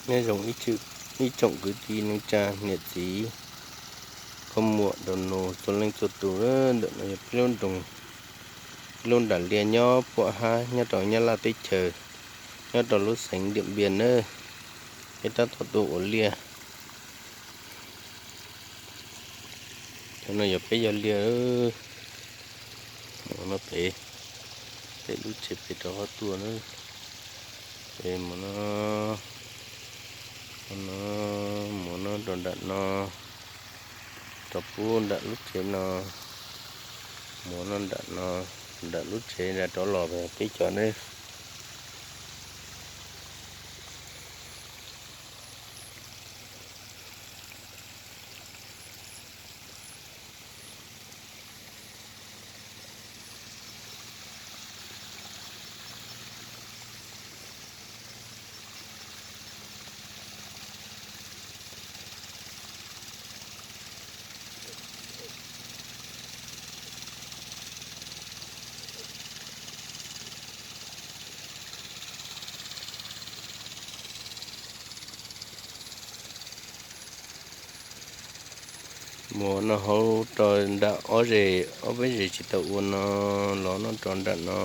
Nyob zoo ib tsoom kwv tij neej tsa niam txiv, phooj muam nraug nus txhua leej txhua tus. Ntawm no yog peb lub nroog, lub nram liaj nyob pem hab nyob rau Nyab Laj teb chaws, nyob rau lub xeev Diam Npias nawb. Peb tab tom tuaj ua liaj. Cov no yog peb yog liaj. Mus no pem, pem lub tsev pem rov qab tuaj na. Pem mus no, no, mus no rau nram no, rau pub nram lub tsev no, mus no nram no, nram lub tsev nram rov los peb cov nawb. Mus no hauv rau nram ob zes, ob peb zes tsis tau ua no, los no rau nram no,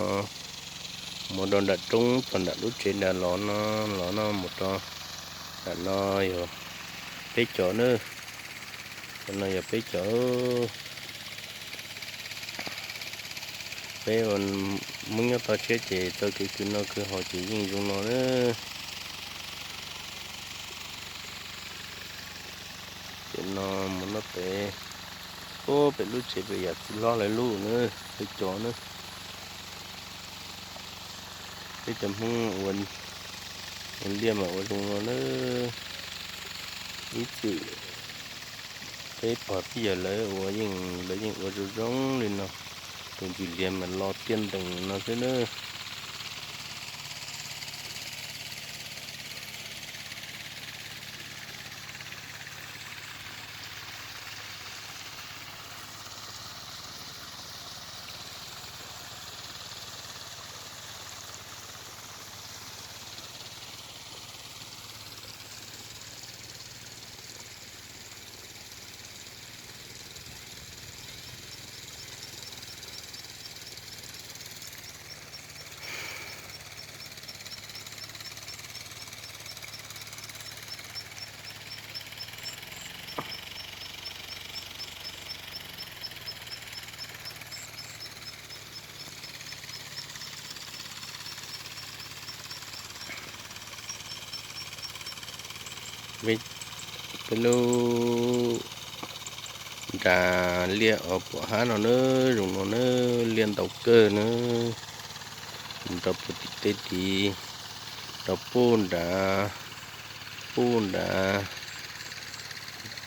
mus rau nram roob txog nram lub tsev nram los no, los no mus rau nram no yog peb cov nawb. Cov no yog peb cov. Peb ua Hmoob nyob toj siab ces txoj kev khwv noj khwv haus ces yeej zoo no nawb. Pem no mus no pem, ub, pem lub tsev pem yam txiv hlob lawv lub nawb, peb cov nawb. Peb cov Hmoob ua liaj mas ua zoo no nawb. Ib txwm peb pog peb yawg lawv ua yeej, lawv yeej ua zoo zoo li no, tus ntsis liaj mas lo tiaj ntees no xwb nawb. Peb lub nram liaj uas pem hab no nawb, zoo no nawb, liaj ntau kawg nawb. Mus rau puag tim tej tid, rau puag nrad, puag nrad,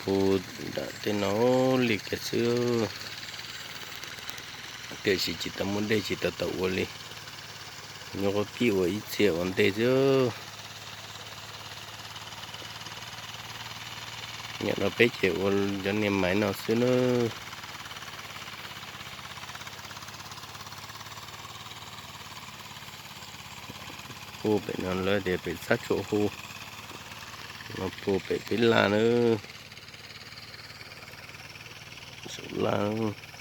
puag nram tej no liaj kiag xwb. Tiam sis tsis tau muaj dej, tsis tau tau ua li, nyuam qhuav pib ua ib txhia ua ntej xwb. Nim no peb ces ua cov niag maiv no xwb nawb. Puag pem no lawv tias pem Xab Tshuam Hu, no puag pem peb laj nawb, saum laj.